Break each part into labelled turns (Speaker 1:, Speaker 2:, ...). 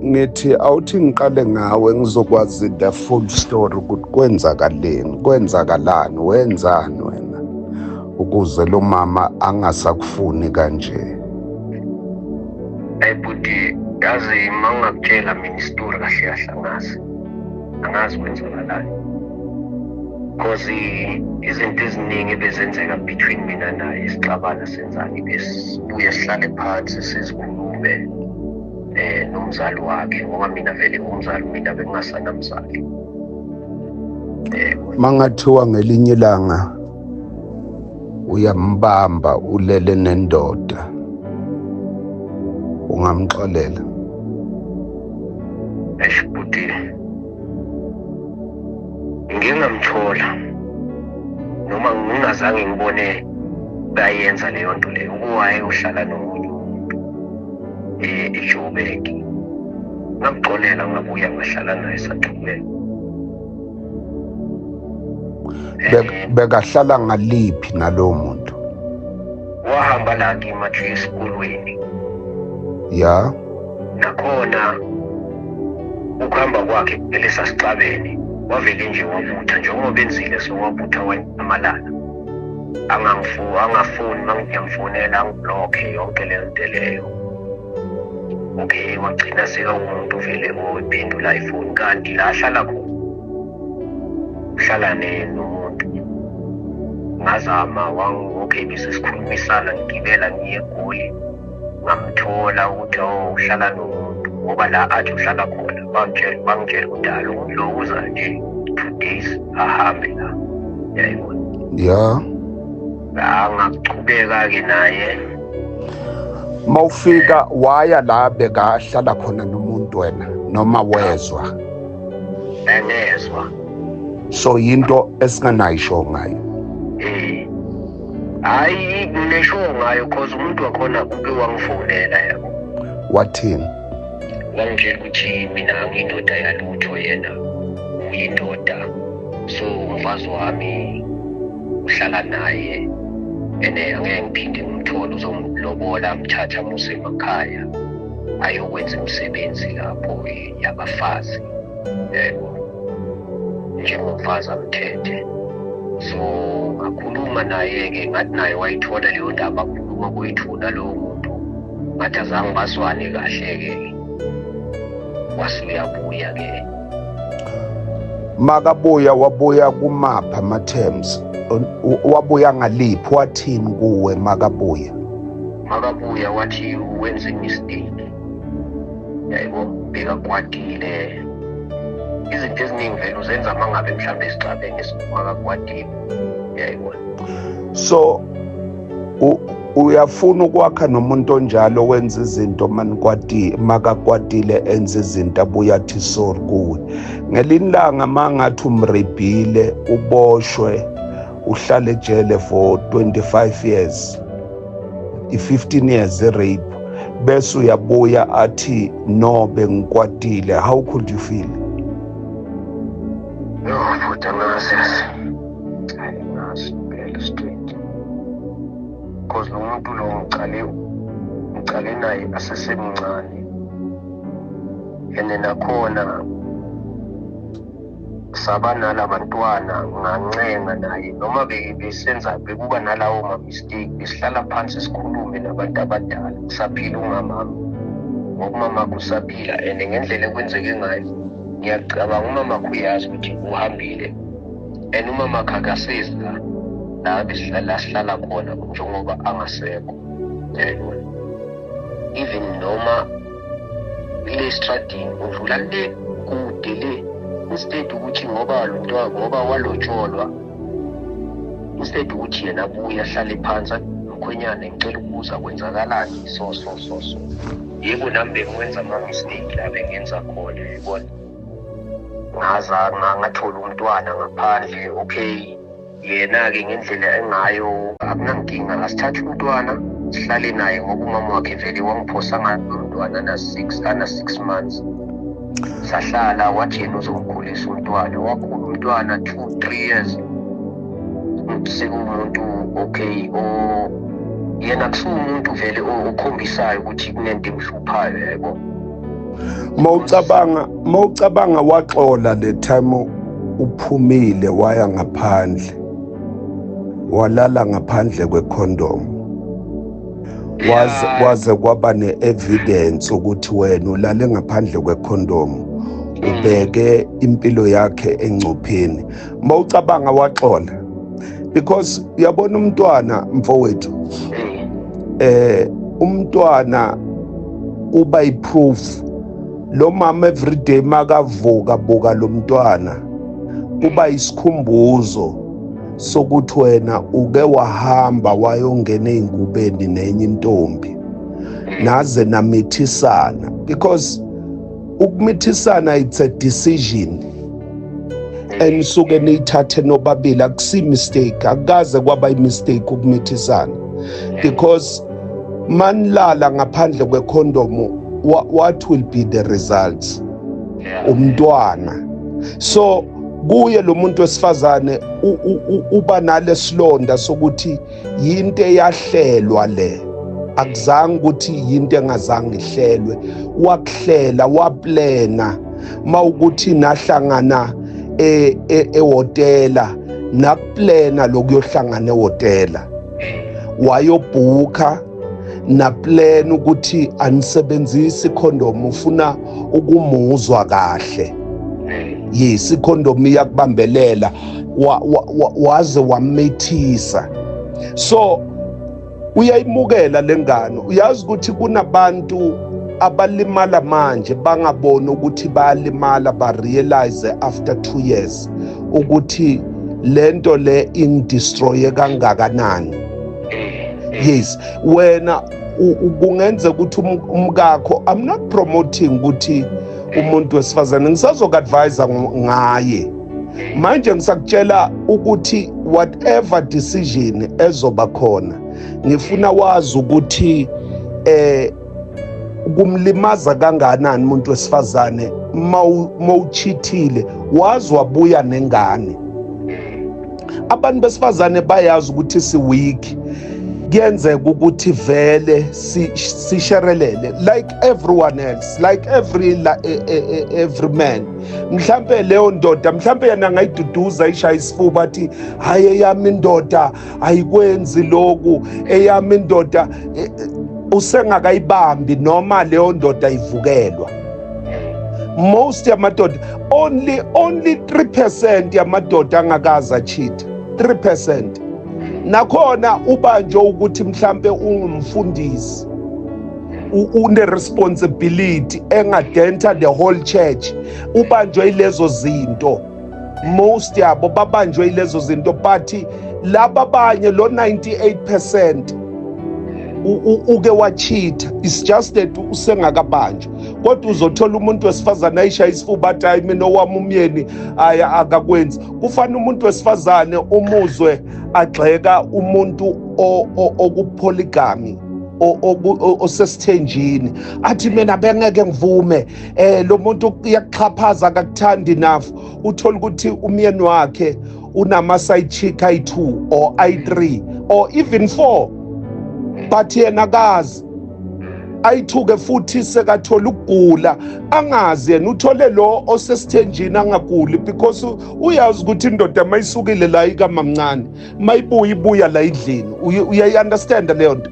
Speaker 1: Ngithi awuthi ngiqale ngawe ngizokwazi the full story ukuthi kwenzakaleni, kwenzakalani, wenzani wena ukuze lo mama angasakufuni kanje.
Speaker 2: Hey bhuti, yazi uma ngingakutshela mina isitori kahle kahle angazi. Angazi kwenzakalani. Cause izinto eziningi ebezenzeka between mina naye sixabana senzani besibuye sihlale phansi sizikhulume nomzali wakhe, ngoba mina vele umzali mina bengingasanamzali.
Speaker 1: Mangathiwa ngelinye ilanga uyambamba ulele nendoda, ungamxolela?
Speaker 2: Eish bhuti, ngike ngamthola noma ngingazange ngibone bayenza leyo nto leyo, ukuwaye uhlala nomunye umuntu eJoburg. Ngamxolela, ngabuya ngahlala naye saqhubeka.
Speaker 1: Bekahlala ngaliphi nalowo muntu?
Speaker 2: Wahamba la kimi athi esikolweni.
Speaker 1: Ya.
Speaker 2: Nakhona ukuhamba kwakhe phela sasixabene, wavele nje wabutha njengoba enzile, so wabutha wanyamalala. Angafuni mangiyamfonela angiblocke yonke leyo nto leyo. Okay, wagcina sekawumuntu vele oyiphendula ifoni, kanti la ahlala khona uhlala nomuntu. Ngazama okay, bese sikhulumisana, ngigibela ngiye eGoli, ngamthola ukuthi oh uhlala nomuntu, ngoba la athi uhlala khona bangitshela ukuthi lo muntu lo uza nje 2 days ahambe la. Yayibona.
Speaker 1: Ya.
Speaker 2: Ngachubeka-ke naye.
Speaker 1: Mawufika waya la bekahlala khona nomuntu wena noma wezwa?
Speaker 2: Engezwa.
Speaker 1: So yinto esinganayisho ngayo.
Speaker 2: Hayi nginesho ngayo cause umuntu wakhona uke wangifonela yabo.
Speaker 1: Wathini?
Speaker 2: Wangitshela ukuthi mina ngiyindoda yalutho, yena uyindoda, so umfazi wami uhlala naye ene angeke ngiphinde ngimthole, uzomlobola amthatha amuse emakhaya ayokwenza imisebenzi lapho yabafazi, yebo, njengomfazi amthethe. So ngakhuluma naye-ke, ngathi naye wayithola leyo ndaba, akhuluma kuyithuna lowo muntu, ngathi azange bazwane kahle-ke, wasuyabuya-ke.
Speaker 1: Makabuya wabuya kumapha ama-terms, wabuya ngaliphi, wathini kuwe makabuya?
Speaker 2: Makabuya wathi wenze mistake, yaybo, bekakwatile. Izinto eziningi vele uzenza mangabe mhlambe sixabene makakwatile, yayibona.
Speaker 1: So uyafuna ukwakha nomuntu onjalo wenza izinto manikwatile, makakwatile enza izinto abuya athi sorry kuwe. Ngelinye ilanga mangathi umrebhile uboshwe uhlale ejele for 25 years, i-15 years rape, bese uyabuya athi no bengikwatile, how could you feel?
Speaker 2: No, futhi angazi, angazi phela straight, because lo muntu lo ngicale naye asesemncane, and nakhona saba nalabantwana, ngancenga naye noma besenza bekuba nalawo ma-mistake, besihlala phansi sikhulume nabantu abadala. Kusaphila umamami, ngoba umamakhe usaphila, and ngendlela ekwenzeke ngayo ngiyacabanga umamakhe uyazi ukuthi uhambile, and umamakhe akasezi la la sihlala khona njengoba angasekho, yayibona. Even noma le estradini udlula le kude le, instead ukuthi ngoba lo mntwana ngoba walotsholwa, instead ukuthi yena abuye ahlale phansi, mkhwenyane ngicela ukubuza kwenzakalani, so so so so. Yebo, nami bengiwenza ama-mistake la bengenza khona, yayibona. Ngaza ngathola umntwana ngaphandle, okay, yena-ke ngendlela engayo akunankinga, asithathe umntwana sihlale naye ngoba umama wakhe vele wangiphosa ngalo umntwana ana 6 months. Sahlala, wathi yena uzomkhulisa umntwana, wakhula umntwana 2-3 years, sekuwumuntu okay, yena kusuwumuntu vele okhombisayo ukuthi kunento emhluphayo, yayibona.
Speaker 1: Mawucabanga waxola le time uphumile waya ngaphandle, walala ngaphandle kwecondom, waze kwaze kwaba ne-evidence ukuthi wena ulale ngaphandle kwecondom, ubeke impilo yakhe engcupheni. Mawucabanga waxola, because uyabona umntwana, mfowethu, umntwana uba iproof. Lo mama everyday makavuka buka lo mntwana, kuba isikhumbuzo sokuthi wena uke wahamba wayongena ey'ngubeni nenye intombi, naze namithisana, because ukumithisana, it's a decision enisuke niyithathe nobabili. Akusi mistake, akukaze kwaba i-mistake ukumithisana, because manilala ngaphandle kwecondom, what will be the results? Umntwana. So kuye lo muntu wesifazane uba nalesilonda sokuthi yinto eyahlelwa le, akuzange ukuthi yinto engazange ihlelwe. Wakuhlela, waplana mawukuthi nahlangana ehhotela, nakuplana lokuyohlangana ehhotela, wayobhuka, naplan ukuthi anisebenzisi icondom, ufuna ukumuzwa kahle. Yes, icondom iyakubambelela, waze wamethisa. So uyayimukela lengane. Uyazi ukuthi kunabantu abalimala manje bangaboni ukuthi bayalimala, ba realize after 2 years ukuthi lento le ingidestroye kangakanani. Yes, wena kungenzeka ukuthi umkakho, I'm not promoting ukuthi umuntu wesifazane, ngisazoku-advise ngaye manje. Ngisakutshela ukuthi whatever decision ezoba khona, ngifuna wazi ukuthi kumlimaza kangakanani umuntu wesifazane mawuchithile, wazi wabuya nengane. Abantu besifazane bayazi ukuthi si weak, kuyenzeka ukuthi vele sisherelele like everyone else, like every man. Mhlambe leyo ndoda, mhlambe yena angayiduduza, ishaya isifuba, athi, "Hayi, eyami indoda ayikwenzi lokhu, eyami indoda." Usengakayibambi noma leyo ndoda ivukelwa. Most yamadoda, only 3% yamadoda angakaze achitha, 3% nakhona ubanjwe ukuthi mhlambe ungumfundisi, une responsibility engadenta the whole church, ubanjwe ilezo zinto. Most yabo babanjwe ilezo zinto, but laba abanye, lo 98% uke wachitha, it's just that usengakabanjwa. Kodwa uzothola umuntu wesifazane ayishaya isifuba, athi, "Hayi, mina owami umyeni aya akakwenzi." Kufana umuntu wesifazane umuzwe agxeka umuntu okupolygamy, osesithenjini, athi, "Mina bengeke ngivume, lo muntu uyakuxhaphaza, akakuthandi enough." Uthola ukuthi umyeni wakhe unama side chick ayi2 or ayi3 or even 4, but yena akazi. Ayithuke futhi sekathola ukugula angazi yena. Uthole lo osesithenjini angaguli because uyazi ukuthi indoda mayisukile la ikamamncane, mayibuya ibuya la endlini. Uyayi-understand leyo nto?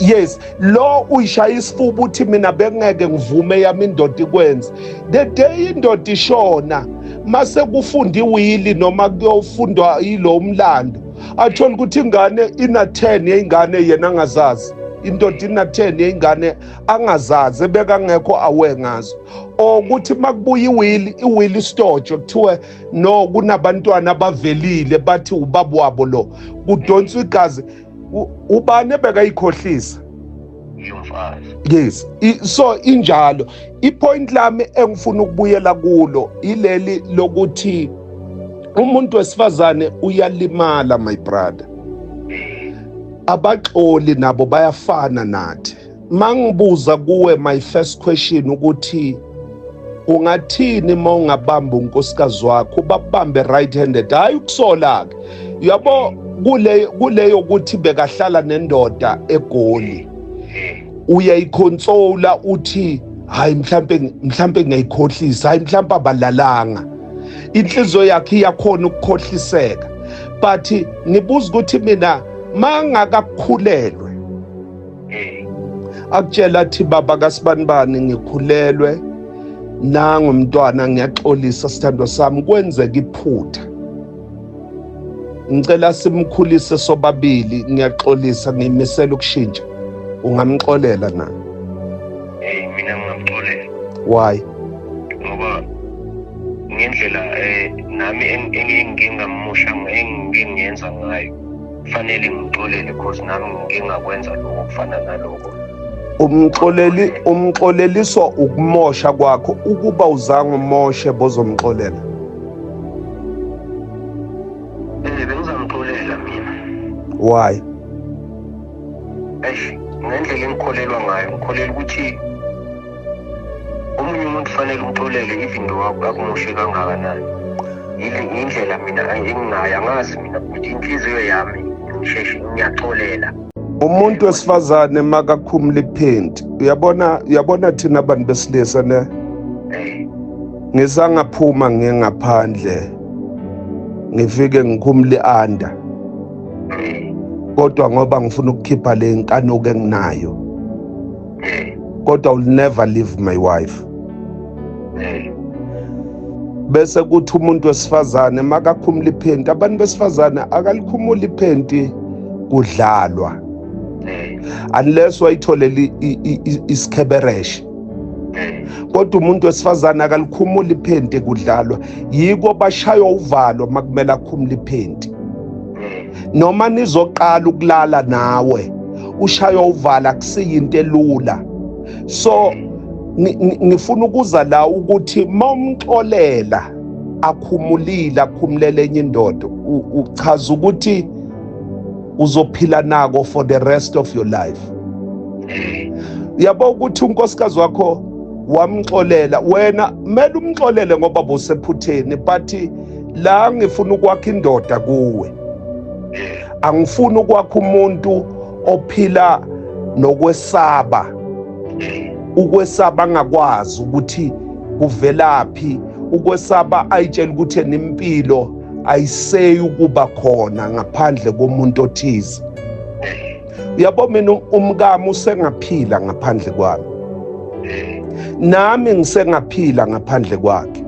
Speaker 1: Yes, lo uyishaya isifuba, uthi, "Mina bengeke ngivume yami indoda ikwenze." The day indoda ishona, mase kufunda iwill noma kuyofundwa yilo umlando, athola ukuthi ingane ina 10 yeyingane yena angazazi, indoda ina 10 yeyingane angazazi, ebekangekho aware ngazo, or ukuthi makubuya iwill, iwill istotshwe, kuthiwe no, kunabantwana abavelile bathi ubaba wabo lo, kudonswa igazi. Ubani ebekayikhohlisa?
Speaker 2: Yomfazi.
Speaker 1: Yes, so injalo. Ipoint lami engifuna ukubuyela kulo ileli lokuthi umuntu wesifazane uyalimala, my brother. Abaxoli nabo bayafana nathi. Mangibuza kuwe, my first question ukuthi ungathini uma ungabamba unkosikazi wakho, ubabambe right handed? Hayi ukusola ke, yabo, kule kuleyo ukuthi bekahlala nendoda eGoli, uyayiconsola uthi Hayi, mhlambe ngiyayikhohlisa, hayi mhlambe abalalanga. Inhliziyo yakhe iyakhona ukukhohliseka, but ngibuza ukuthi mina mangakakhulelwe, akutshela athi, "Baba kaSibanibani, ngikhulelwe, nangu umntwana, ngiyaxolisa sithandwa sami, kwenzeka iphutha, ngicela simkhulise sobabili, ngiyaxolisa, ngiyimisela ukushintsha," ungamxolela na?
Speaker 2: Hey, mina ngingamxolela.
Speaker 1: Why?
Speaker 2: Ngoba ngendlela nami engingamosha, engike ngiyenza ngayo, fanele ngixolele, cause nami ngike ngakwenza lokho kufana naloko.
Speaker 1: Umxoleli, umxoleliswa ukumosha kwakho. Ukuba uzange umoshe, bozomxolela?
Speaker 2: Bengizamxolela mina.
Speaker 1: Why?
Speaker 2: Eish, ngendlela engikholelwa ngayo, ngikholelwa ukuthi omunye umuntu fanele umxolele even though akumoshe kangakanani. Yile indlela mina enginayo, angazi mina ukuthi inhliziyo yami ngisheshe ngiyaxolela.
Speaker 1: Umuntu wesifazane makakhumula iphenti, uyabona, uyabona thina abantu besilisa ne, ngisangaphuma ngiye ngaphandle, ngifike ngikhumule i-under, kodwa ngoba ngifuna ukukhipha le nkanuko enginayo, kodwa I will never leave my wife. Bese kuthi umuntu wesifazane makakhumula iphenti, abantu besifazane akalikhumula iphenti kudlalwa, unless wayitholela isikhebereshe, kodwa umuntu wesifazane akalikhumula iphenti kudlalwa. Yiko bashaywa uvalo makumele akhumule iphenti, noma nizoqala ukulala nawe, ushaywa uvala, akusiyinto elula. So ngifuna ukuza la ukuthi mawumxolela akhumulile, akhumulele enye indoda, uchaza ukuthi uzophila nako for the rest of your life. Uyabo ukuthi unkosikazi wakho wamxolela, wena kumele umxolele ngoba bosephutheni, but la ngifuna ukwakha indoda kuwe. Angifuni ukwakha umuntu ophila nokwesaba, ukwesaba angakwazi ukuthi kuvelaphi, ukwesaba ayitshela ukuthi yena impilo ayiseyi ukuba khona ngaphandle komuntu othize. Uyabo, mina umkami usengaphila ngaphandle kwami, nami ngisengaphila ngaphandle kwakhe.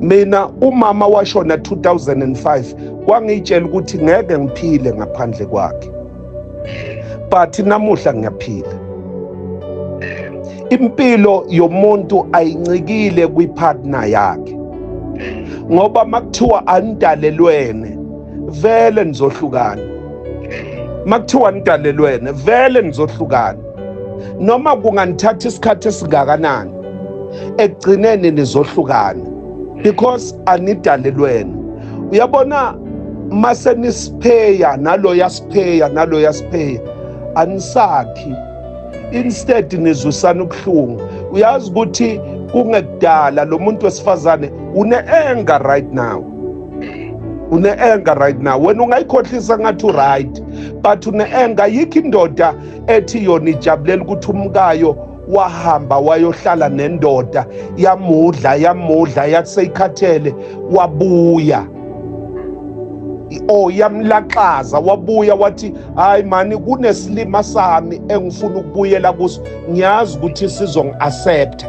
Speaker 1: Mina umama washona 2005, kwangitshela ukuthi ngeke ngiphile ngaphandle kwakhe, but namuhla ngiyaphila. Impilo yomuntu ayincikile kwipartner yakhe, ngoba makuthiwa anidalelwene vele nizohlukana, makuthiwa nidalelwene vele nizohlukana, noma kunganithatha isikhathi esingakanani, ekugcineni nizohlukana because anidalelwene. Uyabona, mase nisipheya naloya sipheya naloya sipheya, anisakhi, instead nizwisana ubuhlungu. Uyazi ukuthi kungekudala lo muntu wesifazane une-anger right now, une-anger right now. Wena ungayikhohlisa ngathi u-right, but une-anger. Yikho indoda ethi yona ijabulela ukuthi umkayo wahamba wayohlala nendoda, yamudla, yamudla, yathi seyikhathele wabuya, oh, yamlaxaza wabuya, wathi, "Hayi mani, kunesilima sami engifuna ukubuyela kuso, ngiyazi ukuthi sizongi-accepta,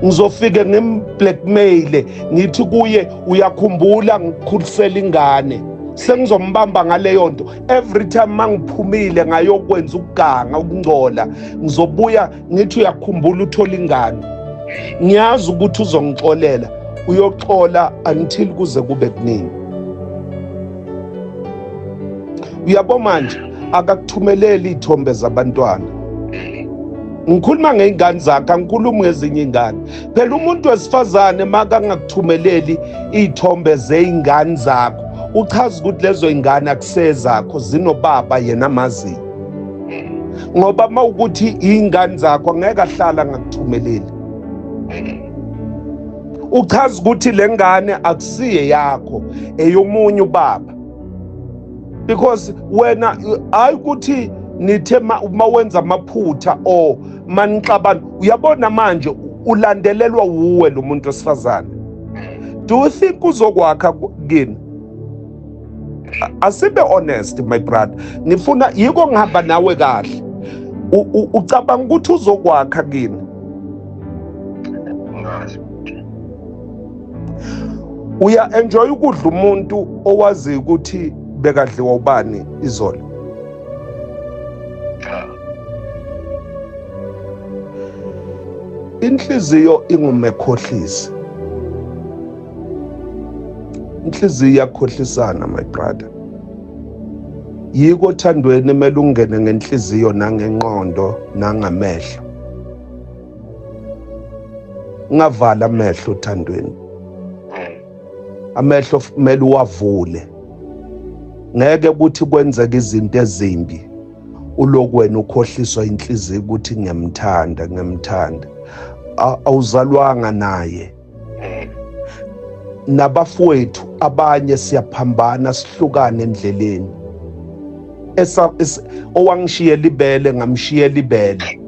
Speaker 1: ngizofike ngimblackmail, ngithi kuye, uyakhumbula ngikhulisela ingane, sengizombamba ngaleyo nto. Every time mangiphumile ngayokwenza ukuganga, ukungcola, ngizobuya ngithi, uyakhumbula uthola ingane, ngiyazi ukuthi uzongixolela." Uyoxola until kuze kube kuningi. Uyabo, manje akakuthumeleli iy'thombe zabantwana. Ngikhuluma ngey'ngane zakhe, angikhulumi ngezinye iy'ngane phela. Umuntu wesifazane makangakuthumeleli iy'thombe zey'ngane zakho, uchaza ukuthi lezo y'ngane akusezakho, zinobaba yena amaziyo, ngoba uma ukuthi iy'ngane zakho angeke ahlala angakuthumeleli. Uchaza ukuthi le ngane akusiye yakho, eyomunye ubaba, because wena hayi ukuthi Nithe uma wenza amaphutha or manixabana, uyabona manje ulandelelwa wuwe lo muntu wesifazane. Do you think uzokwakha kini? Asibe honest, my brother, ngifuna yiko ngihamba nawe kahle. Ucabanga ukuthi uzokwakha kini?
Speaker 2: Ngazi.
Speaker 1: Uya enjoy ukudla umuntu owazi ukuthi bekadliwa ubani izolo?
Speaker 2: Cha.
Speaker 1: Inhliziyo ingumekhohlisi, inhliziyo iyakhohlisana, my brother. Yiko othandweni kumele ungene ngenhliziyo nangenqondo nangamehlo. Ungavala amehlo othandweni, amehlo kumele uwavule. Ngeke ukuthi kwenzeke izinto ezimbi uloku wena ukhohliswa inhliziyo ukuthi ngiyamthanda, ngiyamthanda. Awuzalwanga naye. Nabafowethu abanye siyaphambana, sihlukane endleleni. Owangishiyela ibele ngamshiyela ibele.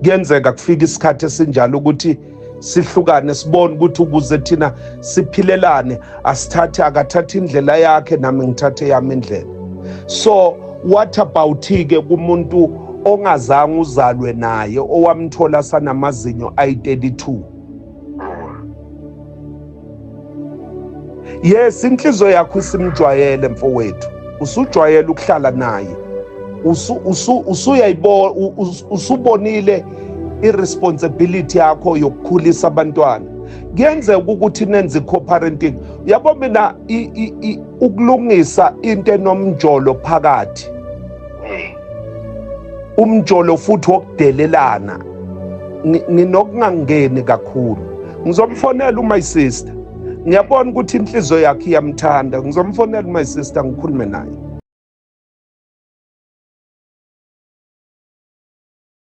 Speaker 1: Kuyenzeka kufika isikhathi esinjalo ukuthi sihlukane, sibone ukuthi ukuze thina siphilelane asithathe, akathathe indlela yakhe nami ngithathe yami indlela. So what about ke kumuntu ongazange uzalwe naye, owamthola sanamazinyo ayi-32? Yes, inhliziyo yakho isimjwayele mfowethu, usujwayele ukuhlala naye, usuyayibona, usubonile irresponsibility yakho yokukhulisa abantwana. Kuyenzeka ukuthi nenze co-parenting. Yabo, mina ukulungisa into enomjolo phakathi, umjolo futhi wokudelelana, nginokungangeni kakhulu. Ngizomfonela umy sister, ngiyabona ukuthi inhliziyo yakhe iyamthanda. Ngizomfonela umy sister, ngikhulume naye.